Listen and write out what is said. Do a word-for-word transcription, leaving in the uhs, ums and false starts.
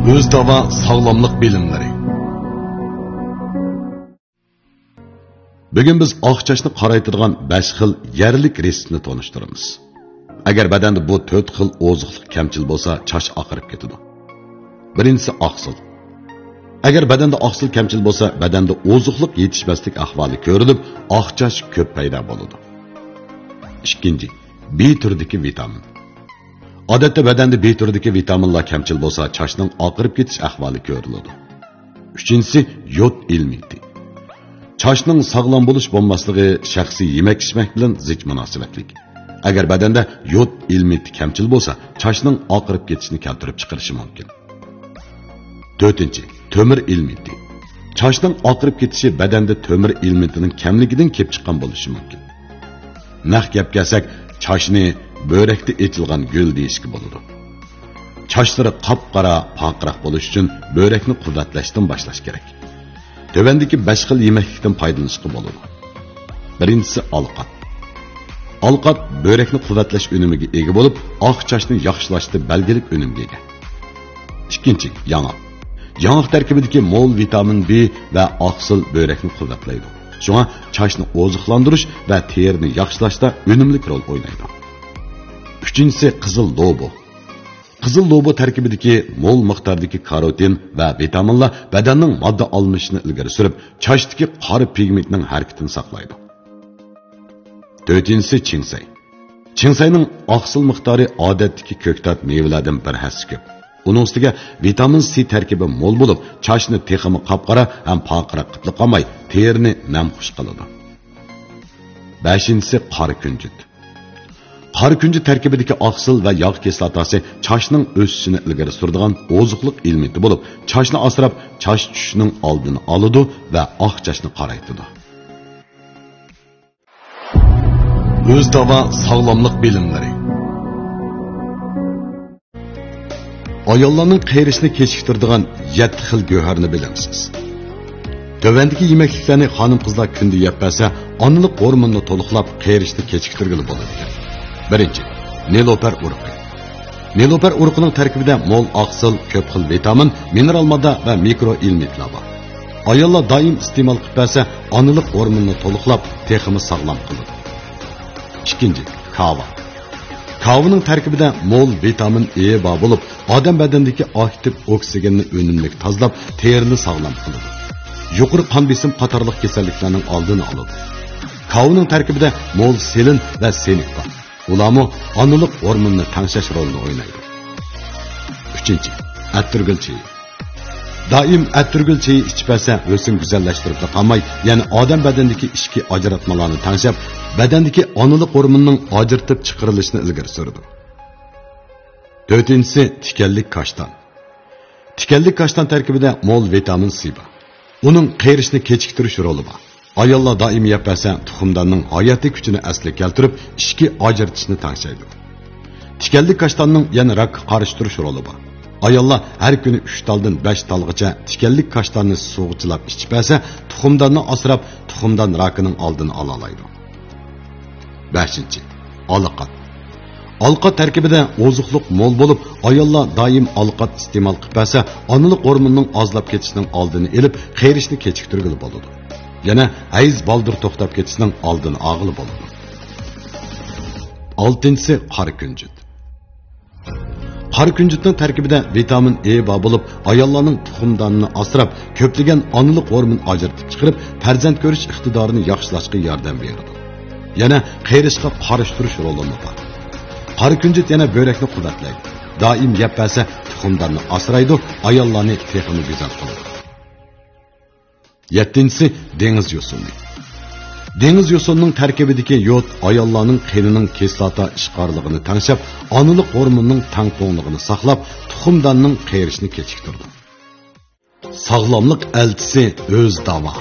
ئۆز داۋا ساغلاملىق بىلىملىرى. بۈگۈن بىز ئاق چاچنى قارايتىدىغان بەش خىل يەرلىك رېتسېپنى تونۇشتۇرىمىز. ئەگەر بەدەندە بۇ تۆت خىل ئوزۇقلۇق كەمچىل بولسا، چاچ ئاقىرىپ كېتىدۇ. بىرىنچىسى، ئاقسىل. ئەگەر بەدەندە ئاقسىل كەمچىل بولسا، بەدەندە ئوزۇقلۇق يېتىشمەسلىك ئەھۋالى كۆرۈلۈپ، ئاق چاچ كۆپ پەيدا بولىدۇ. ئىككىنچى، بى تۈرىدىكى ۋىتامىن. ئادەتتە بەدەندە بى تۈرىدىكى ۋىتامىنلار كەمچىل بولسا، چاچنىڭ ئاقىرىپ كېتىش ئەھۋالى كۆرۈلىدۇ. ئۈچىنچىسى، يود ئېلېمېنتى. چاچنىڭ ساغلام بولۇش بولماسلىقى شەخسىي يېمەك-ئىچمەك بىلەن زىچ مۇناسىۋەتلىك. ئەگەر بەدەندە يود ئېلېمېنتى كەمچىل بولسا، چاچنىڭ ئاقىرىپ كېتىشىنى كەلتۈرۈپ چىقىرىشى مۇمكىن. تۆتىنچى، تۆمۈر ئېلېمېنتى. چاچنىڭ ئاقىرىپ كېتىشى بەدەندە تۆمۈر ئېلېمېنتىنىڭ كەملىكىدىن كېلىپ چىققان بولۇشى مۇمكىن. نەق گەپ كەلسەك، چاچنى بۆرەكتە ئېچىلغان گۈل دېيىشكە بولىدۇ. چاچلىرى قاپقارا، پارقىراق بولۇش ئۈچۈن بۆرەكنى قۇۋۋەتلەشتىن باشلاش كېرەك. تۆۋەندىكى بەش خىل يېمەكلىكتىن پايدىلىنىشقا بولىدۇ. بىرىنچىسى، ئالقات. ئالقات بۆرەكنى قۇۋۋەتلەش ئۈنۈمىگە ئىگە بولۇپ، ئاق چاچنى ياخشىلاشتا بەلگىلىك ئۈنۈمگە ئىگە. ئىككىنچى، ياڭاق. ياڭاق تەركىبىدىكى مول ۋىتامىن بى ۋە ئاقسىل بۆرەكنى قۇۋۋەتلەيدۇ. شۇڭا چاچنى ئوزۇقلاندۇرۇش ۋە تېرىنى ياخشىلاشتا ئۈنۈملۈك رول ئوينايدۇ. ئۈچىنچىسى، قىزىل لوبۇ. قىزىل لوبۇ تەركىبىدىكى مول مىقداردىكى كاروتىن ۋە ۋىتامىنلار بەدەننىڭ ماددا ئالمىشىشىنى ئىلگىرى سۈرۈپ، چاچتىكى قارا پىگمېنتنىڭ ھەرىكىتىنى ساقلايدۇ. تۆتىنچىسى، چىڭسەي. چىڭسەينىڭ ئاقسىل مىقدارى ئادەتتىكى كۆكتات، مېۋىلەردىن بىر ھەسسە كۆپ. ئۇنىڭ ئۈستىگە ۋىتامىن سى تەركىبى مول بولۇپ، چاچنى تېخىمۇ قاپقارا ھەم پارقىراق قىلىپلا قالماي، تېرىنى نەمخۇش قىلىدۇ. بەشىنچىسى، قارا كۈنجۈت. قارا كۈنجۈت تەركىبىدىكى ئاقسىل ۋە ياغ كىسلاتاسى چاچنىڭ ئۆسۈشىنى ئىلگىرى سۈرىدىغان ئوزۇقلۇق ئېلېمېنتى بولۇپ، چاچنى ئاسراپ، چاچ چۈشۈشنىڭ ئالدىنى ئالىدۇ ۋە ئاق چاچنى قارايتىدۇ. ئۆز داۋا ساغلاملىق بىلىملىرى. ئاياللارنىڭ قېرىشنى كېچىكتۈرىدىغان يەتتە خىل گۆھەرنى بىلەمسىز؟ تۆۋەندىكى يېمەكلىكلەرنى خانىم-قىزلار كۈندە يەپ بەرسە، ئانىلىق ھورمونىنى تولۇقلاپ، قېرىشنى كېچىكتۈرگىلى بولىدىكەن. بىرىنچى، نېلۇپەر ئۇرۇقى. نېلۇپەر ئۇرۇقىنىڭ تەركىبىدە مول ئاقسىل، كۆپ خىل ۋىتامىن، مىنېرال ماددا ۋە مىكرو ئېلېمېنتلار بار. ئاياللار دائىم ئىستېمال قىلىپ بەرسە، ئانىلىق ھورمونىنى تولۇقلاپ، تېخىمۇ ساغلام قىلىدۇ. ئىككىنچى، كاۋا. كاۋىنىڭ تەركىبىدە مول ۋىتامىن ئې بار بولۇپ، ئادەم بەدەندىكى ئاكتىپ ئوكسىگېننى ئۈنۈملۈك تازىلاپ، تېرىنى ساغلام قىلىدۇ. يۇقىرى قان بېسىم قاتارلىق كېسەللىكلەرنىڭ ئالدىنى ئالىدۇ. كاۋىنىڭ تەركىبىدە مول سېلېن ۋە سېنك بار. ئۇلارمۇ ئانىلىق ھورمونىنى تەڭشەش رولىنى ئوينايدۇ. ئۈچىنچى، ئەتىرگۈل چېيى. دائىم ئەتىرگۈل چېيى ئىچىپ بەرسە، ھۆسن گۈزەللەشتۈرۈپلا قالماي، يەنە ئادەم بەدەندىكى ئىچكى ئاجراتمىلارنى تەڭشەپ، بەدەندىكى ئانىلىق ھورموننىڭ ئاجرىتىپ چىقىرىلىشىنى ئىلگىرى سۈرىدۇ. تۆتىنچىسى، تىكەنلىك كاشتان. تىكەنلىك كاشتان تەركىبىدە مول ۋىتامىن سى بار. ئۇنىڭ قېرىشنى كېچىكتۈرۈش رولى بار. ئاياللار دائىم يەپ بەرسە، تۇخۇمداننىڭ ھاياتىي كۈچىنى ئەسلىگە كەلتۈرۈپ، ئىچكى ئاجرىتىشنى تەڭشەيدۇ. تىكەنلىك كاشتاننىڭ يەنە راكقا قارشى تۇرۇش رولى بار. ئاياللار ھەر كۈنى ئۈچ تالدىن بەش تالغىچە تىكەنلىك كاشتاننى سۇغا چىلاپ ئىچىپ بەرسە، تۇخۇمداننى ئاسراپ، تۇخۇمدان راكىنىڭ ئالدىنى ئالالايدۇ. بەشىنچى، ئالىقات. ئالىقات تەركىبىدە ئوزۇقلۇق مول بولۇپ، ئاياللار دائىم ئالىقات ئىستېمال قىلىپ بەرسە، ئانىلىق ھورموننىڭ ئازلاپ كېتىشىنىڭ ئالدىنى ئېلىپ، قېرىشنى كېچىكتۈرگىلى بولىدۇ. يەنە ھەيز بالدۇر توختاپ كېتىشنىڭ ئالدىنى ئالغىلى بولىدۇ. ئالتىنچىسى، قارا كۈنجۈت. قارا كۈنجۈتنىڭ تەركىبىدە ۋىتامىن ئې بار بولۇپ، ئاياللارنىڭ تۇخۇمدانىنى ئاسراپ، كۆپلىگەن ئانىلىق ھورمون ئاجرىتىپ چىقىرىپ، پەرزەنت كۆرۈش ئىقتىدارىنى ياخشىلاشقا ياردەم بېرىدۇ. يەنە قېرىشقا قارشى تۇرۇش رولىمۇ بار. قارا كۈنجۈت يەنە بۆرەكنى قۇۋۋەتلەيدۇ. دائىم يەپ بەرسە، تۇخۇمداننى ئاسرايدۇ، ئاياللارنى تېخىمۇ گۈزەل قىلىدۇ. يەتتىنچىسى، دېڭىز يوسۇنى. دېڭىز يوسۇنىنىڭ تەركىبىدىكى يود ئاياللارنىڭ قېنىنىڭ كىسلاتا ئىشقارلىقىنى تەڭشەپ، ئانىلىق ھورموننىڭ تەڭپۇڭلۇقىنى ساقلاپ، تۇخۇمداننىڭ قېرىشنى كېچىكتۈرىدۇ. ساغلاملىق ئەلچىسى ئۆز داۋا.